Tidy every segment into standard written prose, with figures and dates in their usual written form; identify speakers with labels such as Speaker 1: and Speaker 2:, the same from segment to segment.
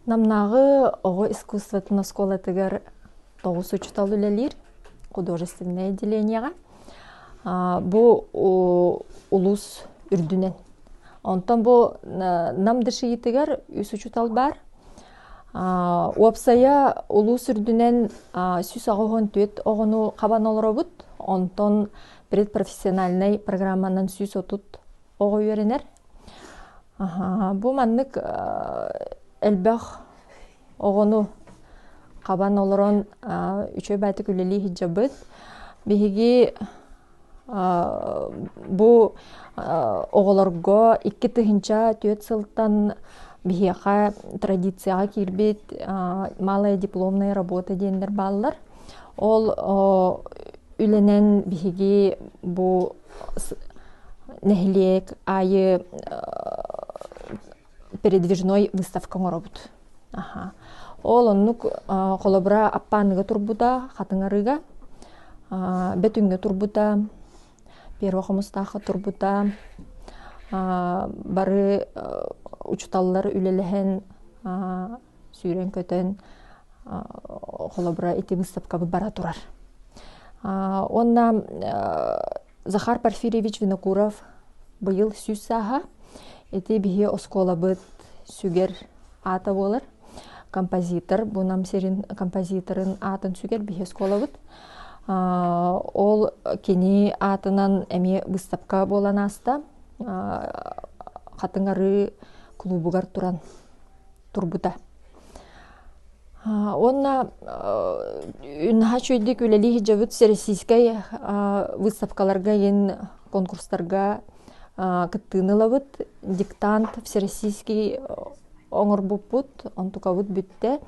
Speaker 1: Намнааҕы оҕо искусствотын оскуолатыгар тоҕус учуутал үлэлиир художественнай отделениеҕа. Бу улуус үрдүнэн. Онтон бу Нам ДШИ-тигэр үс учуутал баар. Уопсайа улуус үрдүнэн 184 оҕону хабан олоробут. Онтон предпрофессиональнай программанан 130 оҕо үөрэнэр. Бу маннык элбэх оҕону хабан олорон үчүгэй баайтык үлэлии сылдьабыт. Биһиги бу оҕолорго 2004 сылтан биһиэхэ традицияҕа киирбит малая дипломная работа диэннэр бааллар. Ол үлэнэн биһиги бу нэһилиэк аайы передвижной выставка оҥоробут. Ол оннук холобура Аппааныга турбута, Хатыҥ Арыыга, Бөтүҥҥэ турбута, Первый Хомустаахха турбута. Бары учууталлар үлэлэһэн сүүрэн-көтөн холобура ити выставкабыт бара турар. Уонна Захар Порфирьевич Винокуров быйыл 100 сааһа. Ити биһи оскуолабыт сүгэр аата буолар. Композитор, бу Нам сирин композиторын аатын сүгэр биһи оскуолабыт. Ол кини аатынан эмиэ выставка буолан ааста. Хатыҥ Арыы клубугар туран турбута. Уонна наһаа үчүгэйдик үлэлии сылдьабыт всероссийскай выставкаларга иһин конкурстарга кыттыыны ылабыт. Диктант всероссийский оҥорбуппут, онтукабыт бүттэ.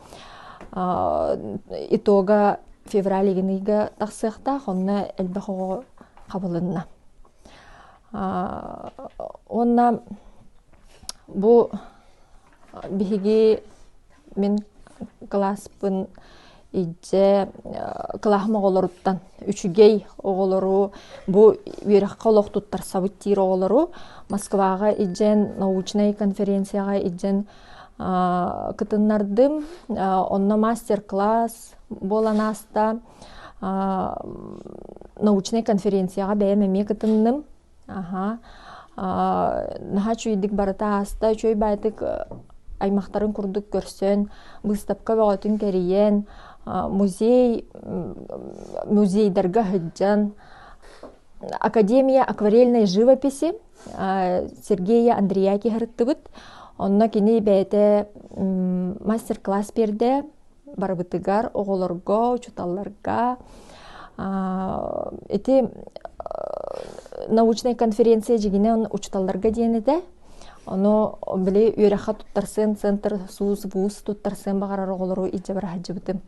Speaker 1: Итога февраль игин ыйга тахсыахтаах, онно элбэх оҕо хабылынна. Уонна бу Биһиги мин кылааспын илдьэ кылааһым оҕолоруттан үчүгэй оҕолору бу үөрэххэ олох туттарсабыт диир оҕолору Москваҕа илдьэн научнай конференцияҕа илдьэн кытыннардым. Онно мастер-класс буолан ааста. Научнай конференцияҕа бэйэм эмиэ кытынным. Аһаа. Наһаа үчүгэйдик барыта ааста, үчүгэй баайдык аймахтарын курдук көрсөн, быыстапка бөҕөтүн кэрийэн, музей музейдарга сылдьан, Академия акварельной живописи Сергея Андреяки сырыттыбыт. Онно кини бэйэтэ мастер-класс биэрдэ, барыбытыгар, оҕолорго, учууталларга. Ити научнай конференция дьигинэн учууталларга диэн этэ. Ону били үөрэххэ туттарсыан центр СУС, ВУЗ туттарсыан баҕарар оҕолору илдьэ бара сылдьыбытым.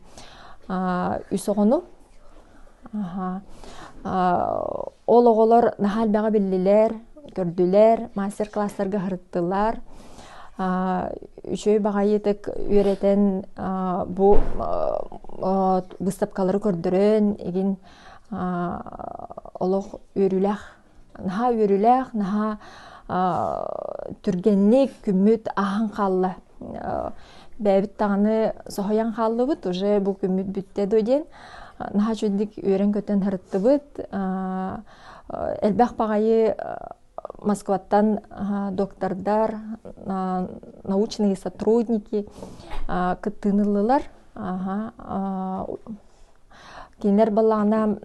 Speaker 1: Үс оҕону. Ол оҕолор наһаа элбэҕи биллилэр, көрдүлэр, мастер-класстарга сырыттылар. Үчүгэй баҕайытык үөрэтэн бу быыстапкалары көрдөрөн игин олох үөрүүлээх наһаа үөрүүлээх, наһаа түргэнник күммүт ааһан хаалла. Бэйэбит даҕаны соһуйан хааллыбыт, уже бу күммүт бүттэ дуо диэн. Наһаа үчүгэйдик үөрэн-көтөн сырыттыбыт. Элбэх баҕайы Москваттан доктордар, научные сотрудники кыттыыны ыллылар. Кинилэр балаҕана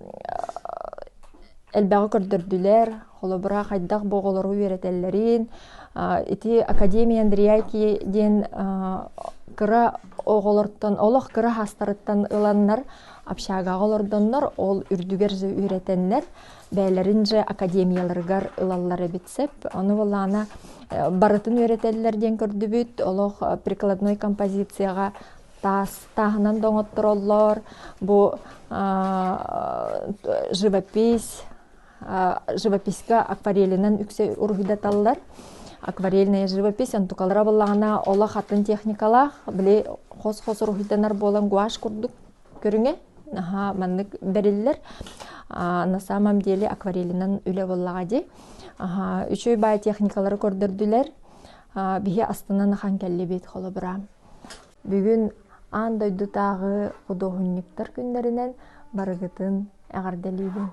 Speaker 1: элбэҕи көрдөрдүлэр, холобура хайдах бу оҕолору үөрэтэллэрин. Ити Академия Андреяки диэн кыра оҕолортон, олох кыра хаастарыттан ыланнар, общагаҕа олордоннор, ол үрдүгэр же үөрэтэннэр, бэйэлэрин же академияларыгар ылаллар эбит сөп. Ону былаана барытын үөрэтэллэр диэн көрдүбүт. Олох прикладной композицияҕа таас тааһынан да оҥоттороллор. Бу живопись, живописька акварелинэн үксэ уруһуйдаталлар. Акварельная живопись онтукалара буоллаҕына олох атын техникалаах, били хос-хос уруһуйданар буолан гуашь курдук көрүҥэ наһаа маннык бэриллэр. На самом деле акварелинэн үлэ буоллаҕа дии. Үчүгэй баай техникалары көрдөрдүлэр. Биһи астынан ахан кэллибит холобура. Бүгүн аан дойдутааҕы худуоһунньуктар күннэринэн барыгытын эҕэрдэлиибин.